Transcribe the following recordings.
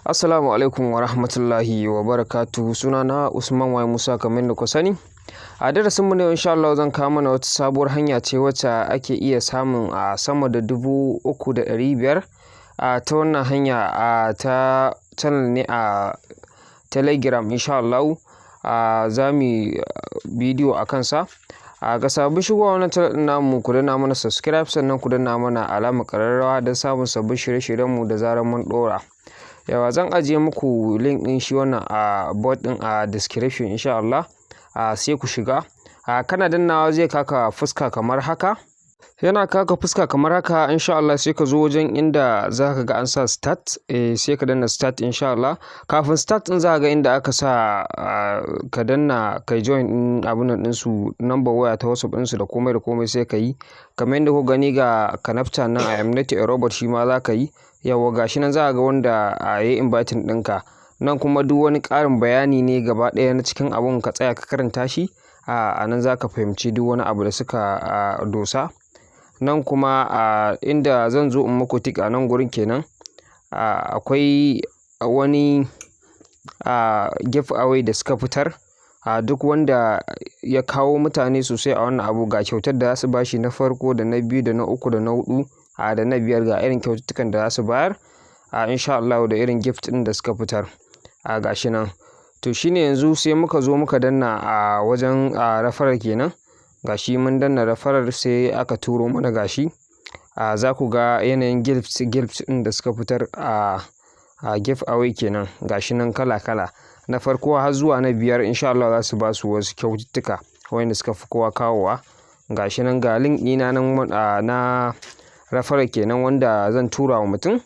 Assalamu alaikum wa rahmatullahi wa barakatuhu. Sunana Usman Y Musa, kamar yadda ku sani. A darasin mu na yau, insha Allah, zan kawo mana wata sabuwar hanya ce wacce ake iya samun a sama da 3,500 a ta wannan hanya a ta channel ne a Telegram. Insha Allah a za mu yi bidiyo a kansa. A ga sabbin shigowa wannan channel ɗin namu, ku danna mana subscribe, sannan ku danna mana alamar ƙararrawa don samun sabbin shirye-shiryenmu da zarar mun ɗora. Yauwa, zan ajiye muku link ɗin shi wannan a bot ɗin a description, insha Allah. A sai ku shiga. A kana dannawa zai kaka fuska kamar haka. Yana kaka fuska kamar haka, insha Allah, sai ka zo wajen inda za ka ga an sa "start", sai ka danna "start", insha Allah. Kafin "start" ɗin, za ka ga inda aka sa ka danna kai join ɗin abun nan ɗinsu, number waya ta WhatsApp ɗinsu da komai da komai, sai ka yi. Kamar yadda kuka gani, ga captcha nan, "I am not a robot", shi ma za ka yi. Yauwa, ga shi nan za ka ga wanda ya yi inviting ɗinka. Nan kuma duk wani ƙarin bayani ne gaba ɗaya na cikin abun, ka tsaya ka karanta shi. A nan za ka fahimci duk wani abu da suka dosa. Nan kuma a inda zan zo in muku tick a nan gurin kenan. Akwai wani give away da suka fitar. Duk wanda ya kawo mutane sosai a wannan abu, ga kyautar da za su ba shi na farko, da na biyu, da na uku, da na huɗu, da na biyar, ga irin kyaututtukan da za su bayar. Insha Allahu, da irin gift ɗin da suka fitar. Ga shi nan. To shine yanzu sai muka zo muka danna a wajen referral kenan. Ga shi mun danna referral, sai aka turo mana gashi. Za ku ga yanayin gift ɗin da suka fitar a give away kenan. Ga shi nan kala kala. Na farko har zuwa na biyar, insha Allah, za su ba su wasu kyaututtuka wayanda suka fi kowa kawowa. Ga shi nan, ga link ɗina nan na referral kenan wanda zan tura wa mutum.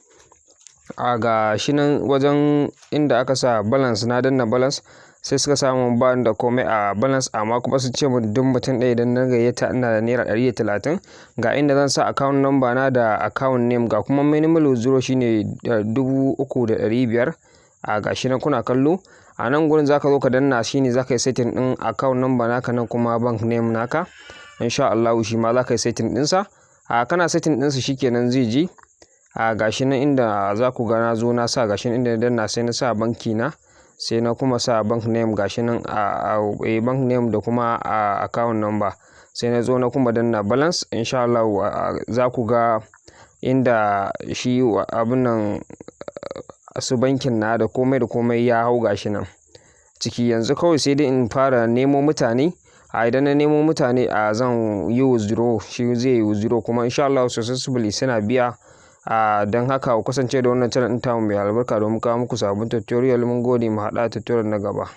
A ga shi nan wajen inda aka sa balance, na danna balance, sai suka samu bani da komai a balance, amma kuma sun ce mun duk mutum ɗaya idan na gayyata ina da ₦130. Ga inda zan sa account number na da account name, ga kuma minimum withdraw shine 3,500. A ga shi nan kuna kallo. A nan gurin za ka zo ka danna, shine za ka yi setting ɗin account number naka, nan kuma bank name naka. Insha Allahu shi ma za ka yi setting ɗinsa. A kana setting ɗinsa, shi kenan zai je. A ga shi nan inda za ku ga na zo na sa, ga shi nan inda na danna, sai na sa banki na, sai na kuma sa bank name, ga shi nan a bank name da kuma a account number. Sai na zo na kuma danna balance. Insha Allahu za ku ga inda shi abun nan su bankin na da komai da komai ya hau, ga shi nan ciki. Yanzu kawai sai dai in fara nemo mutane. A idan na nemo mutane, a zan yi withdraw, shi zai yi withdraw, kuma insha Allahu successfully suna biya. A don haka ku kasance da wannan channel ɗin tamu mai albarka domin kawo muku sabbin tutorial. Mun gode, mu haɗu a tutorial na gaba.